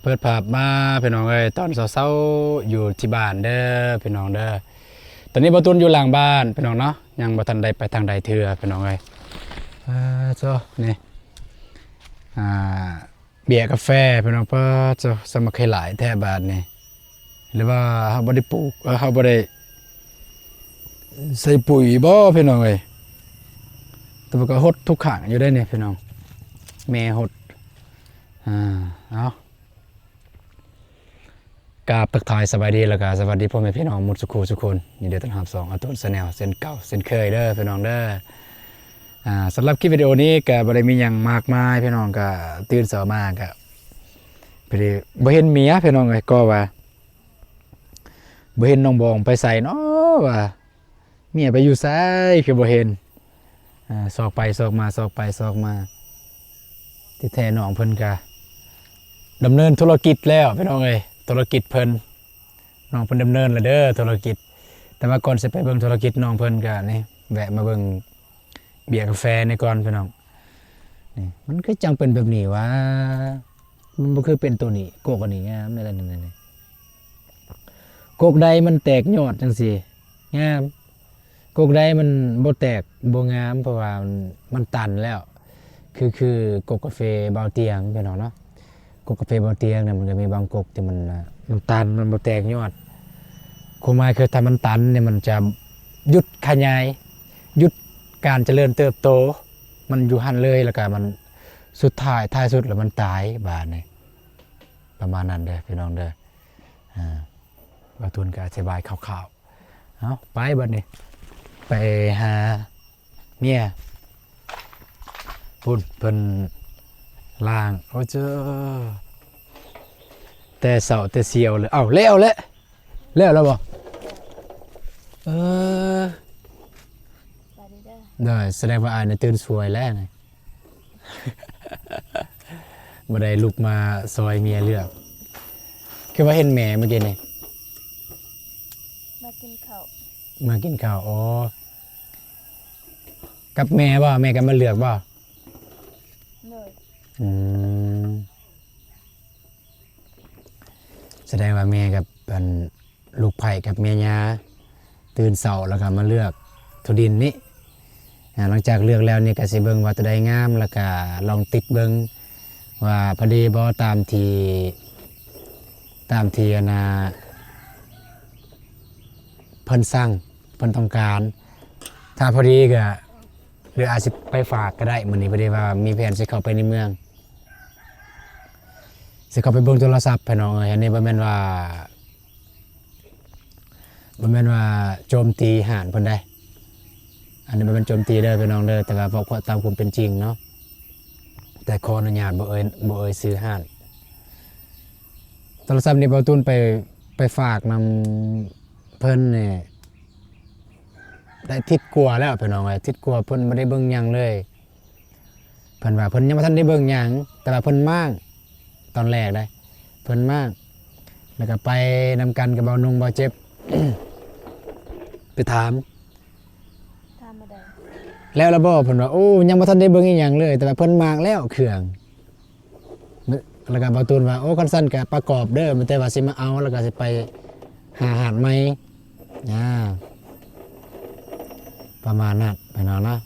ເປີດພາບມາພີ່ນ້ອງເອີຍ ຕອນເຊົ້າໆ ຢູ່ທີ່ບ້ານເດີພີ່ນ້ອງເດີ. ຕອນນີ້ບ່າວຕຸນຢູ່ຫຼັງບ້ານພີ່ນ້ອງເນາະ ຍັງບໍ່ທັນໄດ້ໄປທາງໃດເທື່ອພີ່ນ້ອງເອີຍ. ອາ ໂທ້ ນີ້ ອາ ເບ້ຍກາແຟພີ່ນ້ອງ ປາດໂທ້ ສະມາໄຄຫຼາຍແທ້ບາດນີ້. ຫຼືວ່າເຮົາບໍ່ໄດ້ປູກ ເອີ ເຮົາບໍ່ໄດ້ໃສ່ປຸ໋ຍບໍພີ່ນ້ອງເອີຍ. ແຕ່ວ່າກໍຫົດທຸກຄັ້ງຢູ່ເດ້ນີ້ພີ່ນ້ອງ ແມ່ຫົດ. ອາ ເອົາ ກາບທັກທາຍສະບາຍດີ ແລ້ວກໍສະຫວັດດີພໍ່ແມ່ພີ່ນ້ອງໝົດສູ່ຄູ່ສູ່ຄົນ. ຍິນດີຕ້ອນຮັບຊ່ອງອາຕູນແຊນແນວເຊັ່ນເກົ່າເຊັ່ນເຄີຍເດີພີ່ນ້ອງເດີ. ອາ ສຳລັບຄລິບວິດີໂອນີ້ກໍບໍ່ໄດ້ມີຫຍັງມາກມາຍພີ່ນ້ອງ ກໍຕື່ນເຊົ້າມາກໍພໍດີບໍ່ເຫັນເມຍພີ່ນ້ອງເອີຍ ກໍວ່າບໍ່ເຫັນນ້ອງບອງໄປໃສເນາະ ວ່າເມຍໄປຢູ່ໃສຄືບໍ່ເຫັນ. ອາ ຊອກໄປຊອກມາ ຊອກໄປຊອກມາ ທີ່ແທ້ນ້ອງເພິ່ນກະດຳເນີນທຸລະກິດແລ້ວພີ່ນ້ອງເອີຍ. ທຸລະກິດເພິ່ນ ນ້ອງເພິ່ນດຳເນີນແລ້ວເດີທຸລະກິດ. ແຕ່ວ່າກ່ອນຊິໄປເບິ່ງທຸລະກິດນ້ອງເພິ່ນກະນີ້ ແວະມາເບິ່ງເບ້ຍກາແຟນີ້ກ່ອນພີ່ນ້ອງ. ນີ້ ມັນຄືຈັ່ງເປັນແບບນີ້ຫວາ? ມັນບໍ່ຄືເປັນໂຕນີ້ ກົກອັນນີ້ງາມແນວນັ້ນແນວນີ້. ກົກໃດມັນແຕກຍອດຈັ່ງຊີ້ງາມ, ກົກໃດມັນບໍ່ແຕກບໍ່ງາມ ເພາະວ່າມັນ ມັນຕັນແລ້ວ. ຄື ຄືກົກກາເຟບ່າວຕຽງພີ່ນ້ອງເນາະ, ກົກກາເຟບ່າວຕຽງນະ ມັນກໍມີບາງກົກທີ່ມັນ ມັນຕັນ ມັນບໍ່ແຕກຍອດ. ຄວາມໝາຍຄືຖ້າມັນຕັນນີ້ ມັນຈະຢຸດຂະຫຍາຍ ຢຸດການຈະເລີນເຕີບໂຕ. ມັນຢູ່ຫັ້ນເລີຍ ແລ້ວກໍມັນ ສຸດທ້າຍ ທ້າຍສຸດແລ້ວມັນຕາຍບາດນີ້. ປະມານນັ້ນເດີພີ່ນ້ອງເດີ. ອ່າ ບ່າວຕຸນກໍອະທິບາຍຄ່າວໆ. ເອົາ ໄປບັດນີ້ ໄປຫາເມຍ. ພຸ້ນເພິ່ນລ້າງ ໂອ້ເຈົ້າ ແຕ່ເຊົ້າແຕ່ຊຽວເລີຍ. ເອົ້າ ແລ້ວແຫຼະ ແລ້ວແລ້ວບໍ່? ເອີ ສະບາຍດີເດີ. ໂດຍ ສະແດງວ່າອ້າຍນີ້ຕື່ນສວຍແລ້ວນີ້. ບໍ່ໄດ້ລຸກມາຊ່ອຍເມຍເລືອກ. ຄືວ່າເຫັນແມ່ມື້ກີ້ນີ້ ມາກິນເຂົ້າ ມາກິນເຂົ້າ. ອໍ ກັບແມ່ບໍ່? ແມ່ກໍມາເລືອກບໍ່? ໂດຍ. ອືມ ສະແດງວ່າແມ່ກັບ ອັນ ລູກໃພ້ກັບແມ່ຍ່າ ຕື່ນເຊົ້າແລ້ວກໍມາເລືອກຖົ່ວດິນນີ້. ອາ ຫຼັງຈາກເລືອກແລ້ວນີ້ກໍຊິເບິ່ງວ່າຕົວໃດງາມ ແລ້ວກໍລອງຕິດເບິ່ງວ່າພໍດີບໍ່ ຕາມທີ່ ຕາມທີ່ ອັນນ່າ ເພິ່ນສັ່ງ ເພິ່ນຕ້ອງການ. ຖ້າພໍດີກໍ ຫຼືອາດຊິໄປຝາກກໍໄດ້. ມື້ນີ້ພໍດີວ່າມີແຜນຊິເຂົ້າໄປໃນເມືອງ ຊິເຂົ້າໄປເບິ່ງໂທລະສັບພີ່ນ້ອງເອີຍ. ອັນນີ້ບໍ່ແມ່ນວ່າ ບໍ່ແມ່ນວ່າໂຈມຕີຮ້ານເພິ່ນໃດ, ອັນນີ້ບໍ່ແມ່ນໂຈມຕີເດີພີ່ນ້ອງເດີ ແຕ່ວ່າເວົ້າຕາມຄວາມເປັນຈິງເນາະ. ແຕ່ຂໍອະນຸຍາດບໍ່ເອີ່ຍ ບໍ່ເອີ່ຍຊື່ຮ້ານ. ໂທລະສັບນີ້ບ່າວຕຸນໄປ ໄປຝາກນຳເພິ່ນນີ້ ໄດ້ທິດກວ່າແລ້ວພີ່ນ້ອງເອີຍ, ທິດກວ່າເພິ່ນບໍ່ໄດ້ເບິ່ງຫຍັງເລີຍ. ເພິ່ນວ່າເພິ່ນຍັງບໍ່ທັນໄດ້ເບິ່ງຫຍັງ ແຕ່ວ່າເພິ່ນມ້າງຕອນແລກໄດ໋ ເພິ່ນມ້າງ ແລ້ວກໍໄປນຳກັນກັບບ່າວນຸ່ງ ບ່າວເຈັບ ໄປຖາມ ຖາມວ່າໃດ ແລ້ວລະບໍ່? ເພິ່ນວ່າ ໂອ້ ຍັງບໍ່ທັນໄດ້ເບິ່ງອີ່ຫຍັງເລີຍ ແຕ່ວ່າເພິ່ນມ້າງແລ້ວເຄື່ອງ. ແລ້ວກໍບ່າວຕຸນວ່າ ໂອ້ ຄັນຊັ້ນກໍປະກອບເດີ ມີແຕ່ວ່າຊິມາເອົາ ແລ້ວກໍຊິໄປຫາຮ້ານໃໝ່ ອ່າ ປະມານນັ້ນພີ່ນ້ອງເນາະ.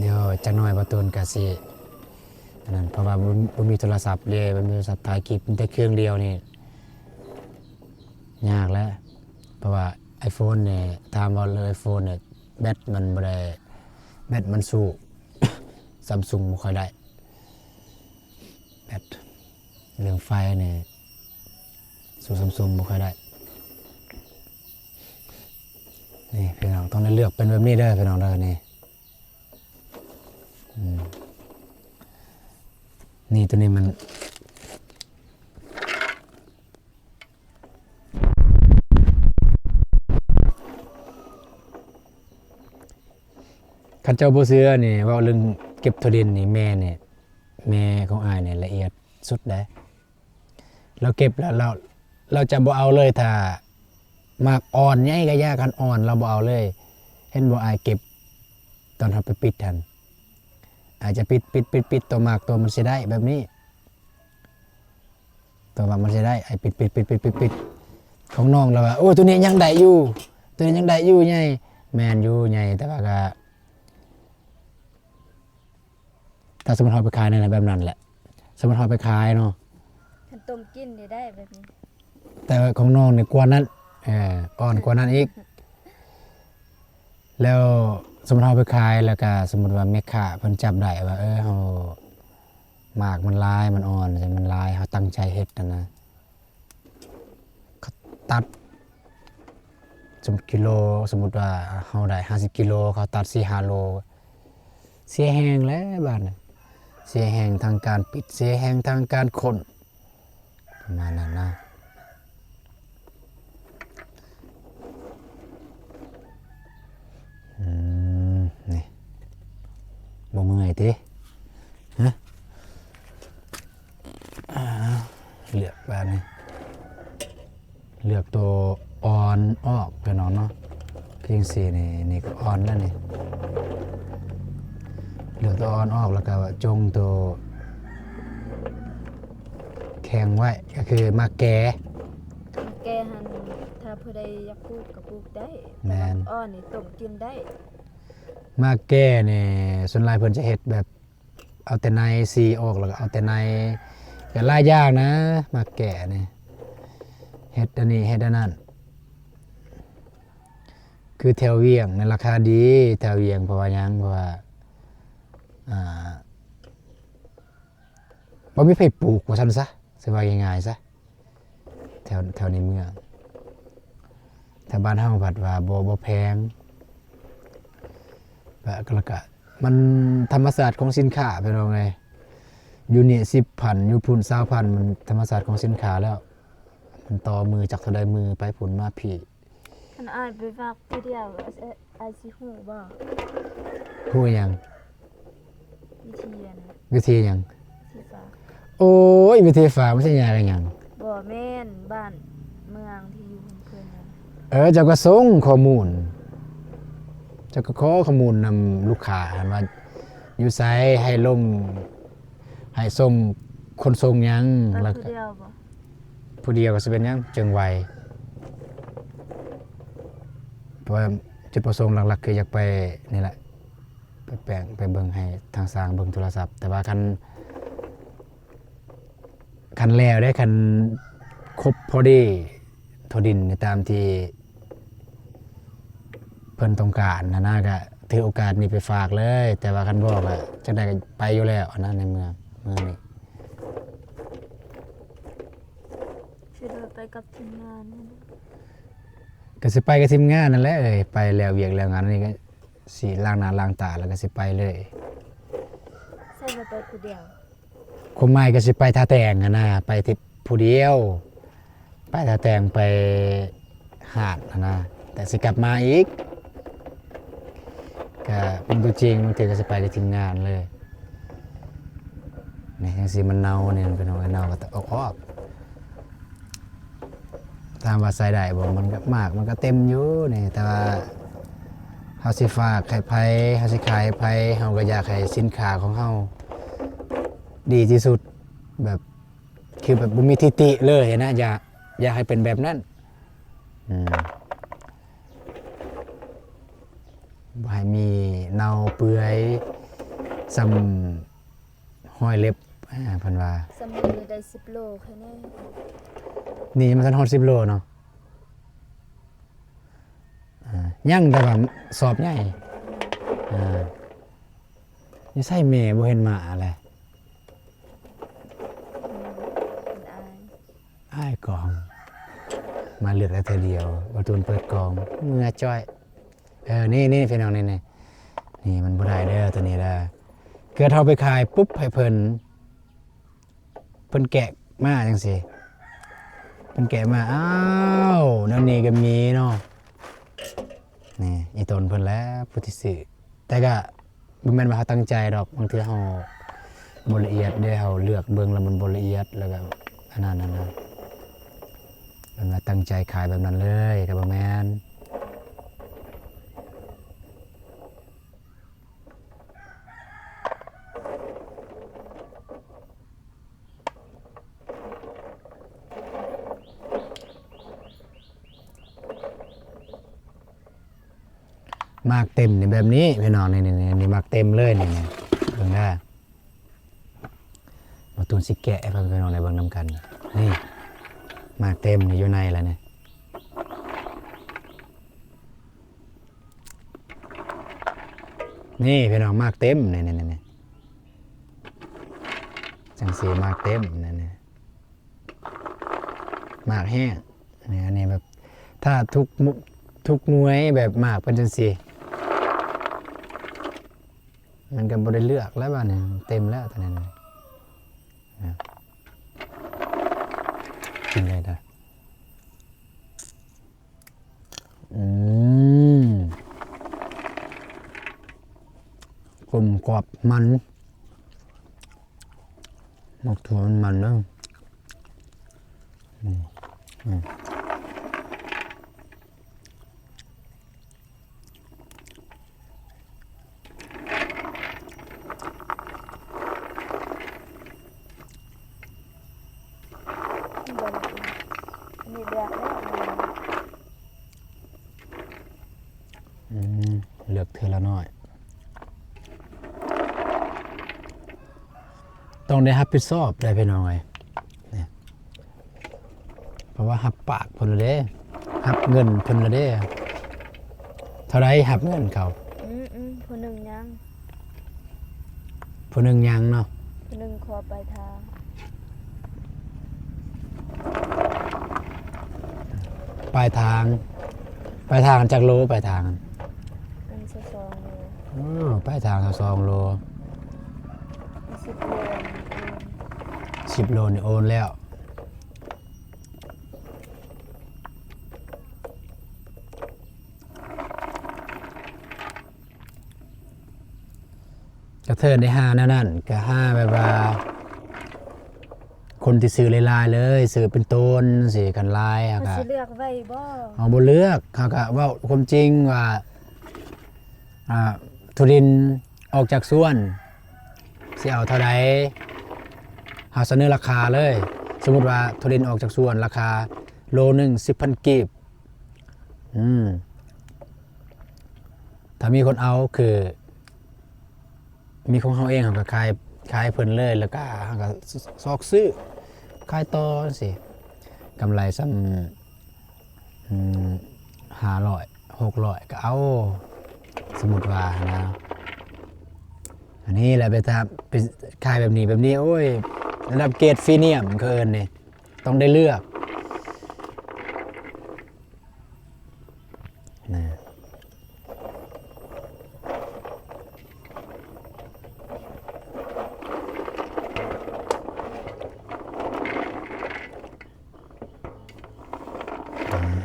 ດຽວຈັກໜ່ອຍບ່າວຕຸນກໍຊິອັນນັ້ນ ເພາະວ່າບໍ່ ບໍ່ມີໂທລະສັບເດ້ ບໍ່ມີໂທລະສັບຖ່າຍຄລິບ ມີແຕ່ເຄື່ອງດຽວນີ້ ຍາກແຫຼະ. ເພາະວ່າໄອໂຟນນີ້ ຖາມວ່າເລື່ອງໄອໂຟນນີ້ ແບັດມັນບໍ່ໄດ້ ແບັດມັນສູ້ຊຳຊຸງບໍ່ຄ່ອຍໄດ້. ແບັດ ເລື່ອງໄຟນີ້ສູ້ຊຳຊຸງບໍ່ຄ່ອຍໄດ້. ນີ້ພີ່ນ້ອງ ຕ້ອງໄດ້ເລືອກເປັນແບບນີ້ເດີພີ່ນ້ອງເດີ. ນີ້ ອືມ ນີ້ ໂຕນີ້ມັນ ຄັນເຈົ້າບໍ່ເຊື່ອນີ້ ເວົ້າເລື່ອງເກັບຖົ່ວດິນນີ້ ແມ່ນີ້ ແມ່ຂອງອ້າຍນີ້ລະອຽດສຸດເດ້. ລາວເກັບແລ້ວ ລາວ ລາວຈະບໍ່ເອົາເລີຍ ຖ້າໝາກອ່ອນໃຫຍ່ກະຢ່າ ຄັນອ່ອນລາວບໍ່ເອົາເລີຍ. ເຫັນບໍ່ ອ້າຍເກັບຕອນເຮົາໄປປິດຫັ້ນ ອ້າຍຈະປິດ ປິດ ປິດ ປິດ ຕົວໝາກ ຕົວມັນຊິໄດ້ແບບນີ້ ຕົວໝາກມັນຊິໄດ້ ອ້າຍປິດ ປິດ ປິດ ປິດ ປິດ ປິດ ຂອງນ້ອງລະວ່າ ໂອ້ ຕົວນີ້ຍັງໄດ້ຢູ່ ຕົວນີ້ຍັງໄດ້ຢູ່ໃຫຍ່ ແມ່ນຢູ່ໃຫຍ່ ແຕ່ວ່າກະ ຖ້າສົມມຸດເຮົາໄປຂາຍນັ້ນແຫຼະ ແບບນັ້ນແຫຼະ ສົມມຸດເຮົາໄປຂາຍເນາະ ຄັນຕົ້ມກິນນີ້ໄດ້ແບບນີ້ ແຕ່ວ່າຂອງນ້ອງນີ້ກວ່ານັ້ນ ເອີ ອ່ອນກວ່ານັ້ນອີກ ແລ້ວສົມມຸດເຮົາໄປຂາຍ ແລ້ວກະສົມມຸດວ່າແມ່ຄ້າເພິ່ນຈັບໄດ້ວ່າ ເອີ ເຮົາ ໝາກມັນຫຼາຍ ມັນອ່ອນ ມັນຫຼາຍ ເຮົາຕັ້ງໃຈເຮັດຫັ້ນນະ ເຂົາຕັດ ສົມມຸດກິໂລ ສົມມຸດວ່າເຮົາໄດ້ຫ້າສິບກິໂລ ເຂົາຕັດສີ່ຫ້າໂລ ເສຍແຮງແຫຼະບາດນີ້ ເສຍແຮງທາງການປິດ ເສຍແຮງທາງການຂົນ ປະມານນັ້ນນະ ອືມ ນີ້ ບໍ່ເມື່ອຍຕິ ຮະ ອ່າ ເລືອກບາດນີ້ ເລືອກໂຕອ່ອນອອກ ພີ່ນ້ອງເນາະ ພຽງຊີ້ນີ້ ນີ້ກໍອ່ອນແລ້ວນີ້ ເລືອກໂຕອ່ອນອອກ ແລ້ວກໍຈົ່ງໂຕແຂງໄວ້ ກໍຄືໝາກແກ່ ໝາກແກ່ຫັ້ນ ຖ້າຜູ້ໃດຢາກປູກກໍປູກໄດ້ ແມ່ນ ແຕ່ວ່າອ່ອນນີ້ຕົ້ມກິນໄດ້ ໝາກແກ່ນີ້ ສ່ວນຫຼາຍເພິ່ນຈະເຮັດແບບ ເອົາແຕ່ໃນສີອອກ ແລ້ວກໍເອົາແຕ່ໃນ ກໍຫຼາຍຢ່າງນະ ໝາກແກ່ນີ້ ເຮັດອັນນີ້ເຮັດອັນນັ້ນ ຄືແຖວວຽງນີ້ລາຄາດີ ແຖວວຽງ ເພາະວ່າຫຍັງ ເພາະວ່າ ອ່າ ບໍ່ມີໃຜປູກວ່າຊັ້ນຊະ ຊິວ່າງ່າຍໆຊະ ແຖວ ແຖວໃນເມືອງ ແຖວບ້ານເຮົາພັດວ່າບໍ່ ບໍ່ແພງ ແລ້ວກໍ ແລ້ວກໍມັນທຳມະຊາດຂອງສິນຄ້າ ພີ່ນ້ອງເອີຍ ຢູ່ນີ້ສິບພັນ ຢູ່ພຸ້ນຊາວພັນ ມັນທຳມະຊາດຂອງສິນຄ້າແລ້ວ ມັນຕໍ່ມືຈັກເທົ່າໃດມືໄປພຸ້ນມາພີ້ ຄັນອ້າຍໄປຝາກຜູ້ດຽວ ອ້າຍຊິຮູ້ບໍ່? ຮູ້ຫຍັງ? ວິທີອັນ ວິທີຫຍັງ? ທີ່ຝາກ ໂອ້ຍ ວິທີຝາກມັນຊິຍາກອີຫຍັງ? ບໍ່ແມ່ນ ບ້ານເມືອງທີ່ຢູ່ເພິ່ນນະ ເອີ ເຈົ້າກໍສົ່ງຂໍ້ມູນ ເຈົ້າກໍຂໍຂໍ້ມູນນຳລູກຄ້າຫັ້ນວ່າ ຢູ່ໃສ ໃຫ້ລົງ ໃຫ້ສົ່ງ ຂົນສົ່ງຫຍັງ ໄປ ແລ້ວ ຜູ້ດຽວບໍ່? ຜູ້ດຽວກໍຊິເປັນຫຍັງ ຈຶ່ງໄວ ເພາະວ່າຈຸດປະສົງຫຼັກໆ ຄືຢາກໄປນີ້ແຫຼະ ໄປແປງ ໄປເບິ່ງໃຫ້ທາງຊ່າງເບິ່ງໂທລະສັບ ແຕ່ວ່າຄັນ ຄັນແລ້ວເດ້ ຄັນຄົບພໍດີທົ່ວດິນຕາມທີ່ເພິ່ນຕ້ອງການຫັ້ນນະ ກະຖືໂອກາດນີ້ໄປຝາກເລີຍ ແຕ່ວ່າຄັນບໍ່ກະຈັ່ງໃດກະໄປຢູ່ແລ້ວຫັ້ນນະ ໃນເມືອງ ເມືອງນີ້ ຊິໄດ້ໄປກັບທີມງານ ກະຊິໄປກັບທີມງານນັ້ນແຫຼະເອີຍ ໄປແລ້ວວຽກແລ້ວງານນີ້ກະຊິລ້າງໜ້າລ້າງຕາ ແລ້ວກະຊິໄປເລີຍ ໃສ່ວ່າໄປຜູ້ດຽວ? ຄວາມໝາຍກໍຊິໄປທ່າແຕງຫັ້ນນະ ໄປທີ່ຜູ້ດຽວ ໄປທ່າແຕງ ໄປຫາດຫັ້ນນະ ແຕ່ຊິກັບມາອີກ ກະມັນຕົວຈິງ ບາງເທື່ອກໍຊິໄປກັບທີມງານເລີຍ ນີ້ ຈັ່ງຊີ້ມັນເນົ່ານີ້ ພີ່ນ້ອງເອີຍ ເນົ່າກໍອອກໆ. ຖາມວ່າໃຊ້ໄດ້ບໍ່? ມັນກໍ ໝາກມັນກໍເຕັມຢູ່ນີ້ ແຕ່ວ່າເຮົາຊິຝາກໃຫ້ໃຜ ເຮົາຊິຂາຍໃຫ້ໃຜ ເຮົາກໍຢາກໃຫ້ສິນຄ້າຂອງເຮົາດີທີ່ສຸດ ແບບ ຄືແບບບໍ່ມີທິຕິເລີຍນະ ຢາກ ຢາກໃຫ້ເປັນແບບນັ້ນ ອືມ ບໍ່ໃຫ້ມີເນົ່າເປື່ອຍສ່ຳ ຮອຍເລັບ ອ່າ ເພິ່ນວ່າ ສ່ຳນີ້ໄດ້ສິບໂລແຄ່ນີ້ ນີ້ຍັງບໍ່ທັນຮອດສິບໂລເນາະ ອ່າ ຍັງແຕ່ວ່າສອບໃຫຍ່ ອ່າ ຢູ່ໃສແມ່ ບໍ່ເຫັນມາແລະ ເປັນອ້າຍ ອ້າຍກອງ ມາເລືອກໄດ້ເທື່ອດຽວ ບໍ່ໂດນເປີດກ່ອງ ເມື່ອຈ້ອຍ. ເອີ ນີ້ ນີ້ ພີ່ນ້ອງ ນີ້ ນີ້ ນີ້ ມັນບໍ່ໄດ້ເດີ ໂຕນີ້ເດີ ເກີດເຮົາໄປຂາຍປຸບໃຫ້ເພິ່ນ ເພິ່ນແກະມາຈັ່ງຊີ້ ເພິ່ນແກະມາ ອ້າວ ແນວນີ້ກໍມີເນາະ ນີ້ ອີ່ຕົນເພິ່ນແຫຼະຜູ້ທີ່ຊື້ ແຕ່ກໍ ບໍ່ແມ່ນວ່າເຮົາຕັ້ງໃຈດອກ ບາງເທື່ອເຮົາບໍ່ລະອຽດເດ້ ເຮົາເລືອກເບິ່ງແລ້ວມັນບໍ່ລະອຽດ ແລ້ວກໍອັນນັ້ນ ອັນນັ້ນ ແມ່ນວ່າຕັ້ງໃຈຂາຍແບບນັ້ນເລີຍກໍບໍ່ແມ່ນ. ໝາກເຕັມນີ້ແບບນີ້ພີ່ນ້ອງ ນີ້ໆໆ ໝາກເຕັມເລີຍນີ້ ນີ້ເບິ່ງເດີ. ບ່າວຕູນຊິແກະໃຫ້ພີ່ນ້ອງໄດ້ເບິ່ງນຳກັນ. ນີ້ ໝາກເຕັມນີ້ຢູ່ໃນລະນີ້ ນີ້ພີ່ນ້ອງ ໝາກເຕັມ ນີ້ໆໆ ຈັ່ງຊີ້ ໝາກເຕັມ ນີ້ໆ ໝາກແຫ້ງ ນີ້ ອັນນີ້ແບບ ຖ້າທຸກ ທຸກໜ່ວຍແບບໝາກເປັນຈັ່ງຊີ້ ມັນກໍບໍ່ໄດ້ເລືອກແລ້ວບາດນີ້ ເຕັມແລ້ວຕອນນີ້ນະ ກິນໄດ້ເດີ. ອືມ ກົມກອບມັນ ໝາກຖົ່ວມັນໆ ເດີ. ອືມ ອືມ ອັນນີ້ເລືອກແລ້ວ ອືມ ເລືອກເທື່ອລະໜ້ອຍ ຕ້ອງໄດ້ຮັບຜິດຊອບໄດ໋ພີ່ນ້ອງເອີຍ ນີ້ ເພາະວ່າຮັບປາກເພິ່ນລະເດ້ ຮັບເງິນເພິ່ນລະເດ້. ເທົ່າໃດຮັບເງິນເຂົາ? ອືມໆ ຜູ້ໜຶ່ງຍັງ ຜູ້ໜຶ່ງຍັງເນາະ ຜູ້ໜຶ່ງຂໍປາຍທາງ ປາຍທາງ ປາຍທາງຈັກໂລ? ປາຍທາງ ອັນຊາວສອງໂລ ເອີ ປາຍທາງຊາວສອງໂລ ສິບໂລ ສິບໂລນີ້ໂອນແລ້ວ. ກະເທີໄດ້ຫາແນວນັ້ນ ກະຫາແບບວ່າ ຄົນທີ່ຊື້ຫຼາຍໆເລີຍ ຊື້ເປັນໂຕນຊີ້ ຄັນຫຼາຍເຮົາກະ ເຮົາຊິເລືອກໄວ້ບໍ່? ເຮົາບໍ່ເລືອກ ເຮົາກະເວົ້າຄວາມຈິງວ່າ ອ່າ ຖົ່ວດິນອອກຈາກສວນ ຊິເອົາເທົ່າໃດ ເຮົາສະເໜີລາຄາເລີຍ. ສົມມຸດວ່າຖົ່ວດິນອອກຈາກສວນ ລາຄາໂລໜຶ່ງສິບພັນກີບ ອືມ ຖ້າມີຄົນເອົາ ຄືມີຂອງເຮົາເອງ ເຮົາກໍຂາຍ ຂາຍເພິ່ນເລີຍ ແລ້ວກໍເຮົາກໍຊອກຊື້ ຂາຍຕໍ່ຈັ່ງຊີ້ ກຳໄລສ່ຳ ອືມ ຫ້າຮ້ອຍ ຫົກຮ້ອຍ ກໍເອົາ ສົມມຸດວ່ານະ. ອັນນີ້ແຫຼະ ໄປຖ້າໄປຂາຍແບບນີ້ ແບບນີ້ ໂອ້ຍ ລະດັບເກຣດພຣີມຽມ ເຂົາເອີ້ນນີ້ ຕ້ອງໄດ້ເລືອກ ນະ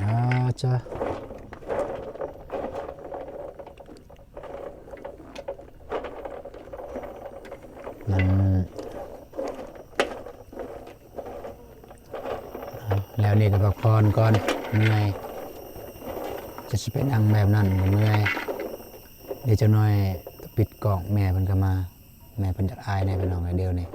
ອາ ຈ້ະ ມັນ ແລ້ວນີ້ກໍພັກຜ່ອນກ່ອນ ເມື່ອຍ ຈະຊິໄປນັ່ງແບບນັ້ນກໍເມື່ອຍ. ດຽວຈັກໜ່ອຍປິດກ້ອງ ແມ່ເພິ່ນກໍມາ ແມ່ເພິ່ນຢາກອາຍແດ່ພີ່ນ້ອງເອີຍ ດຽວນີ້.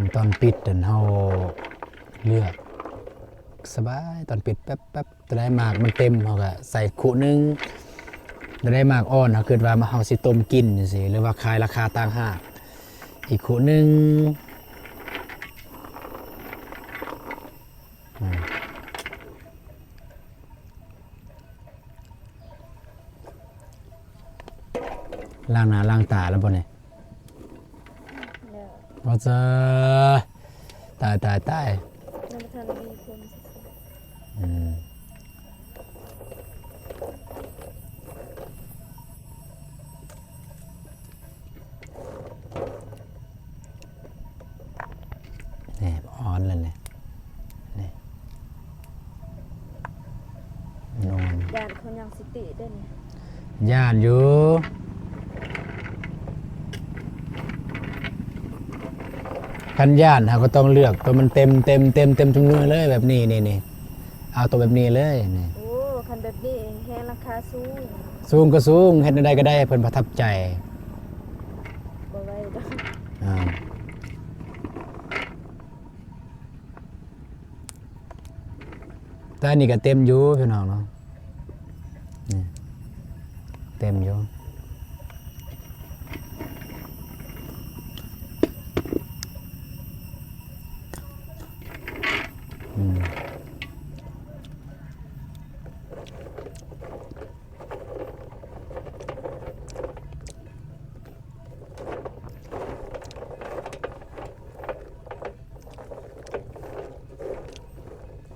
ຄັນຕອນປິດນັ້ນ ເຮົາເລືອກສະບາຍ ຕອນປິດແປັບໆ ຕົວໃດໝາກມັນເຕັມ ເຮົາກໍໃສ່ຄຸໜຶ່ງ, ຕົວໃດໝາກອ່ອນ ເຮົາຄິດວ່າເຮົາຊິຕົ້ມກິນຈັ່ງຊີ້ ຫຼືວ່າຂາຍລາຄາຕ່າງຫາກ ອີກຄຸໜຶ່ງ. ອືມ ລ້າງໜ້າລ້າງຕາແລ້ວບໍ່ນີ້? ແລ້ວ ວ່າຊະ ຕາຍ ຕາຍ ຕາຍ ຍັງບໍ່ທັນມີຄົນ. ອືມ ນີ້ ອ່ອນແລ້ວນີ້ ນີ້ ນອນ ຢ້ານເຂົາຍັງຊິຕິເດ້ນີ້ ຢ້ານຢູ່. ຄັນຢ້ານເຮົາກໍຕ້ອງເລືອກໂຕມັນເຕັມ ເຕັມ ເຕັມ ເຕັມຈຳນວນເລີຍ ແບບນີ້ ນີ້ ນີ້ ເອົາໂຕແບບນີ້ເລີຍນີ້. ໂອ້ ຄັນແບບນີ້ແຮງລາຄາສູງ. ສູງກໍສູງ ເຮັດແນວໃດກໍໄດ້ໃຫ້ເພິ່ນປະທັບໃຈ. ບໍ່ໄຫວດອກ. ອ່າ ແຕ່ອັນນີ້ກໍເຕັມຢູ່ພີ່ນ້ອງເນາະ ນີ້ເຕັມຢູ່. ອືມ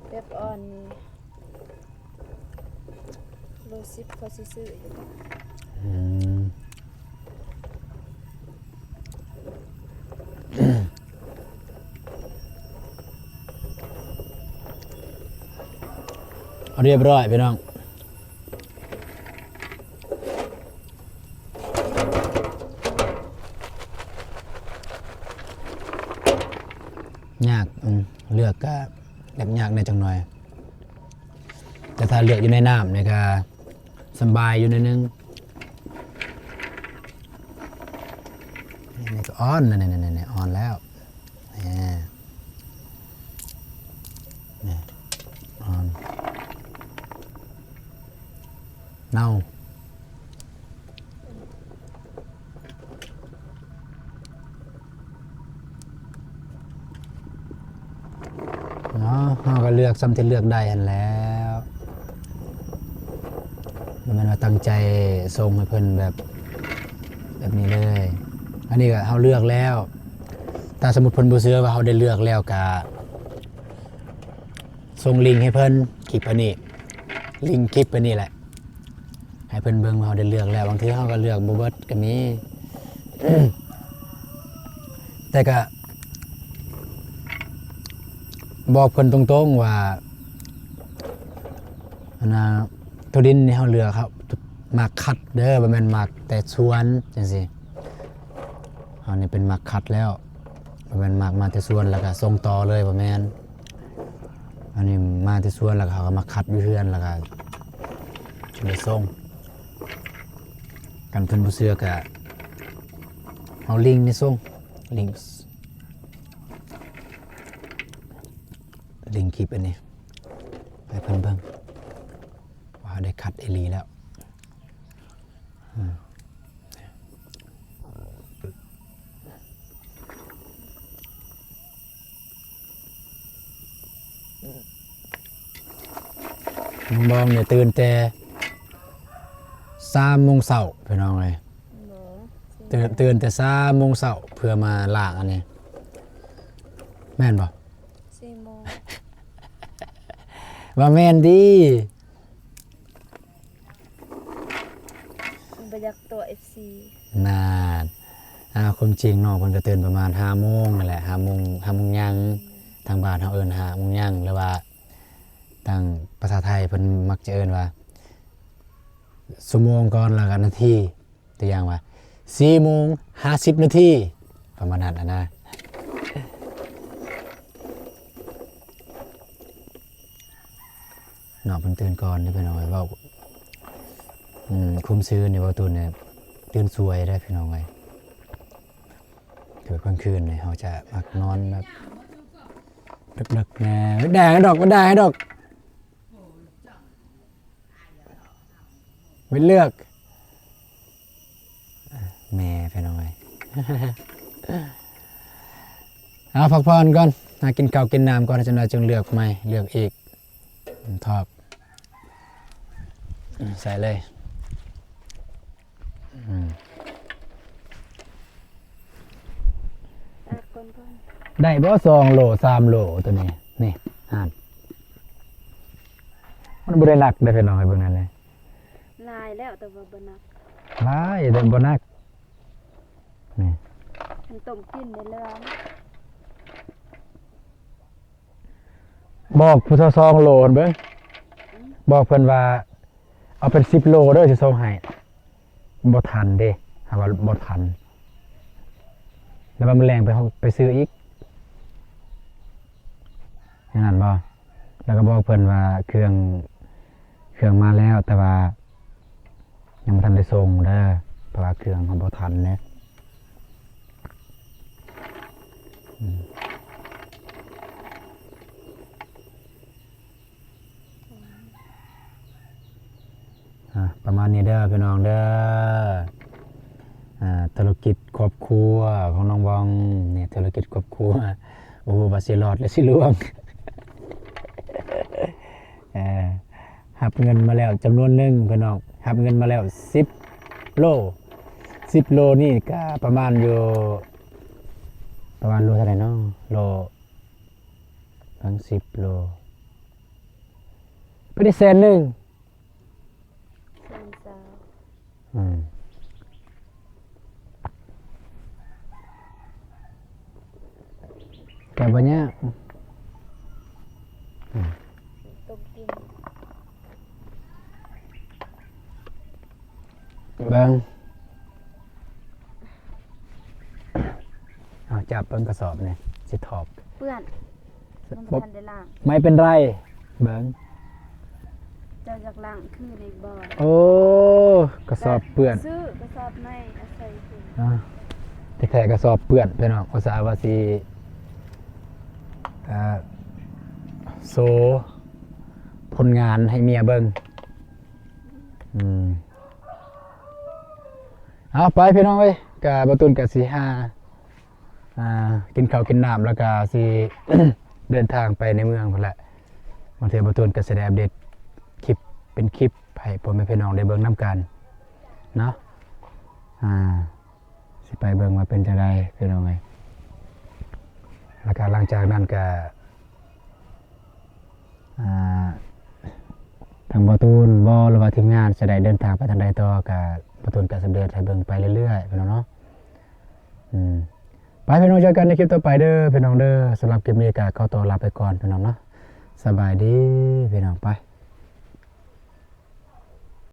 ແບບອ່ອນນີ້ໂລສິບ ເຂົາຊິຊື້ຢູ່. ອືມ ຮຽບຮ້ອຍພີ່ນ້ອງ. ຍາກ ອືມ ເລືອກກະແບບຍາກແດ່ຈັກໜ່ອຍ ແຕ່ຖ້າເລືອກຢູ່ໃນນ້ຳນີ້ກະສຳບາຍຢູ່ໜ້ອຍໜຶ່ງ. ນີ້ກໍອ່ອນ ນີ້ໆໆ ອ່ອນແລ້ວ. ນີ້ ນີ້ ອ່ອນ ເນົ່າເນາະ. ເຮົາກໍເລືອກສ່ຳທີ່ເລືອກໄດ້ຫັ້ນແຫຼະ ບໍ່ແມ່ນວ່າຕັ້ງໃຈສົ່ງໃຫ້ເພິ່ນແບບ ແບບນີ້ເລີຍ. ອັນນີ້ກໍເຮົາເລືອກແລ້ວ ຖ້າສົມມຸດເພິ່ນບໍ່ເຊື່ອວ່າເຮົາໄດ້ເລືອກແລ້ວ ກະສົ່ງລິງໃຫ້ເພິ່ນ ຄລິບອັນນີ້ ລິງຄລິບອັນນີ້ແຫຼະ ໃຫ້ເພິ່ນເບິ່ງວ່າເຮົາໄດ້ເລືອກແລ້ວ. ບາງເທື່ອເຮົາກໍເລືອກບໍ່ເບິດກໍມີ ແຕ່ກະບອກເພິ່ນຕົງໆວ່າ ອັນນ່າ ໂຕດິນນີ້ເຮົາເລືອກ ເຮົາມັກຄັດເດີ ບໍ່ແມ່ນມັກແຕ່ສວນຈັ່ງຊີ້. ເຮົານີ້ເປັນມັກຄັດແລ້ວ ບໍ່ແມ່ນມັກມາແຕ່ສວນແລ້ວກະສົ່ງຕໍ່ເລີຍ ບໍ່ແມ່ນ. ອັນນີ້ມາແຕ່ສວນແລ້ວກະເຮົາກະມາຄັດຢູ່ເຮືອນ ແລ້ວກະຈຶ່ງໄດ້ສົ່ງ. ຄັນເພິ່ນບໍ່ເຊື່ອກະເອົາລິງນີ້ສົ່ງ ລິງ ລິງຄລິບອັນນີ້ໃຫ້ເພິ່ນເບິ່ງວ່າເຮົາໄດ້ຄັດອີ່ຫຼີແລ້ວ. ອືມ ນ້ອງບອງນີ້ຕື່ນແຕ່ສາມໂມງເຊົ້າ ພີ່ນ້ອງເອີຍ. ບໍ່ ຕື່ນ ຕື່ນແຕ່ສາມໂມງເຊົ້າເພື່ອມາລ້າງອັນນີ້ ແມ່ນບໍ່? ສີ່ໂມງ ວ່າແມ່ນຕິ? ບໍ່ຢາກຕົວະເອັຟຊີ ນັ້ນ. ອ່າ ຄວາມຈິງນ້ອງເພິ່ນກໍຕື່ນປະມານຫ້າໂມງນັ້ນແຫຼະ ຫ້າໂມງ ຫ້າໂມງຫຍັງ ອືມ ທາງບ້ານເຮົາເອີ້ນຫ້າໂມງຫຍັງ ຫຼືວ່າທາງພາສາໄທເພິ່ນມັກຈະເອີ້ນວ່າຊົ່ວໂມງກ່ອນ ແລ້ວກໍນາທີ ຕົວຢ່າງວ່າ ສີ່ໂມງຫ້າສິບນາທີ ປະມານນັ້ນນະ. ນ້ອງເພິ່ນຕື່ນກ່ອນເດີພີ່ນ້ອງເອີຍ ເວົ້າ ອືມ ຄວາມຊື່ນີ້ ເວົ້າຕູນນີ້ຕື່ນສວຍເດີພີ່ນ້ອງເອີຍ. ຄືກາງຄືນນີ້ເຮົາຈະມັກນອນແບບເລິກໆແດ່ ໄດ້ດອກ ໄດ້ດອກ. ເປັນເລືອກ ແມ່ພີ່ນ້ອງເອີຍ ເອົາພັກຜ່ອນກ່ອນ ຫາກິນເຂົ້າກິນນ້ຳກ່ອນ ຈັ່ງໃດຈຶ່ງເລືອກໃໝ່ ເລືອກອີກ ຖອກ ໃສ່ເລີຍ. ອືມ ຕາກກ່ອນ ໄດ້ບໍ່ ສອງໂລ ສາມໂລ ໂຕນີ້ ນີ້ ຫັ້ນ ມັນບໍ່ໄດ້ໜັກເດ້ພີ່ນ້ອງ ໃຫ້ເບິ່ງນັ້ນເດ້ ຫຼາຍແລ້ວ ແຕ່ວ່າບໍ່ໜັກ ຫຼາຍແຕ່ບໍ່ໜັກ ນີ້ ຄັນຕົ້ມກິນໄດ້ເລີຍ. ບອກຜູ້ເຖົ້າສອງໂລຫັ້ນເບິ່ງ ອືມ ບອກເພິ່ນວ່າ ເອົາເປັນສິບໂລເດີ ຊິສົ່ງໃຫ້. ບໍ່ທັນເດ້ ຫາວ່າບໍ່ທັນ ແລ້ວວ່າມື້ແລງໄປ ໄປຊື້ອີກ. ແນວນັ້ນບໍ່? ແລ້ວກໍບອກເພິ່ນວ່າເຄື່ອງ ເຄື່ອງມາແລ້ວ ແຕ່ວ່າຍັງບໍ່ທັນໄດ້ສົ່ງເດີ ເພາະວ່າເຄື່ອງເຮົາບໍ່ທັນເດ້. ອືມ ອ່າ ປະມານນີ້ເດີພີ່ນ້ອງເດີ. ອ່າ ທຸລະກິດຄອບຄົວຂອງນ້ອງບອງ ນີ້ທຸລະກິດຄອບຄົວ ບໍ່ຮູ້ວ່າຊິລອດ ຫຼື ຊິລ່ວງ. ເອີ ຮັບເງິນມາແລ້ວຈຳນວນໜຶ່ງພີ່ນ້ອງ ຮັບເງິນມາແລ້ວສິບໂລ ສິບໂລນີ້ກະປະມານຢູ່ ປະມານໂລເທົ່າໃດເນາະ? ໂລ ເບິ່ງ ສິບໂລ ໄປໄດ້ແສນໜຶ່ງ. ແສນຊາວ. ອືມ ກະບໍ່ຍາກ. ອືມ ຕົ້ມກິນ. ເບິ່ງ ເອົາຈັບເບິ່ງກະສອບນີ້ ຊິຖອກ. ເປື້ອນ ມັນບໍ່ທັນໄດ້ລ້າງ. ໄມ່ເປັນໄຣ ເບິ່ງ. ເຈົ້າຢາກລ້າງຄືນອີກບໍ່? ໂອ້ ກະສອບເປື້ອນ. ຊື້ກະສອບໃໝ່ ອາໄສຄືນ. ອ່າ ທີ່ແທ້ກະສອບເປື້ອນພີ່ນ້ອງ ອຸດສ່າວ່າຊິ ເອີ ໂຊຜົນງານໃຫ້ເມຍເບິ່ງ. ອືມ ເອົາໄປພີ່ນ້ອງເອີຍ ກະບ່າວຕູນກະຊິຫາ ອ່າ ກິນເຂົ້າກິນນ້ຳ ແລ້ວກະຊິເດີນທາງໄປໃນເມືອງພຸ້ນແຫຼະ. ບາງເທື່ອບ່າວຕູນກະຊິໄດ້ອັບເດດຄລິບເປັນຄລິບໃຫ້ພໍ່ແມ່ພີ່ນ້ອງໄດ້ເບິ່ງນຳກັນເນາະ. ອ່າ ຊິໄປເບິ່ງວ່າເປັນຈັ່ງໃດພີ່ນ້ອງເອີຍ. ແລ້ວກະຫຼັງຈາກນັ້ນກະ ອ່າ ທາງບ່າວຕູນບໍ ຫຼືວ່າທີມງານຈະໄດ້ເດີນທາງໄປທາງໃດຕໍ່ ກະບ່າວຕູນກະຊິອັບເດດໃຫ້ເບິ່ງໄປເລື້ອຍໆ ພີ່ນ້ອງເນາະ. ອືມ ໄປພີ່ນ້ອງ ເຈີກັນໃນຄລິບຕໍ່ໄປເດີພີ່ນ້ອງເດີ. ສຳລັບຄລິບນີ້ກະຂໍຕົວລາໄປກ່ອນພີ່ນ້ອງເນາະ. ສະບາຍດີພີ່ນ້ອງ ໄປ.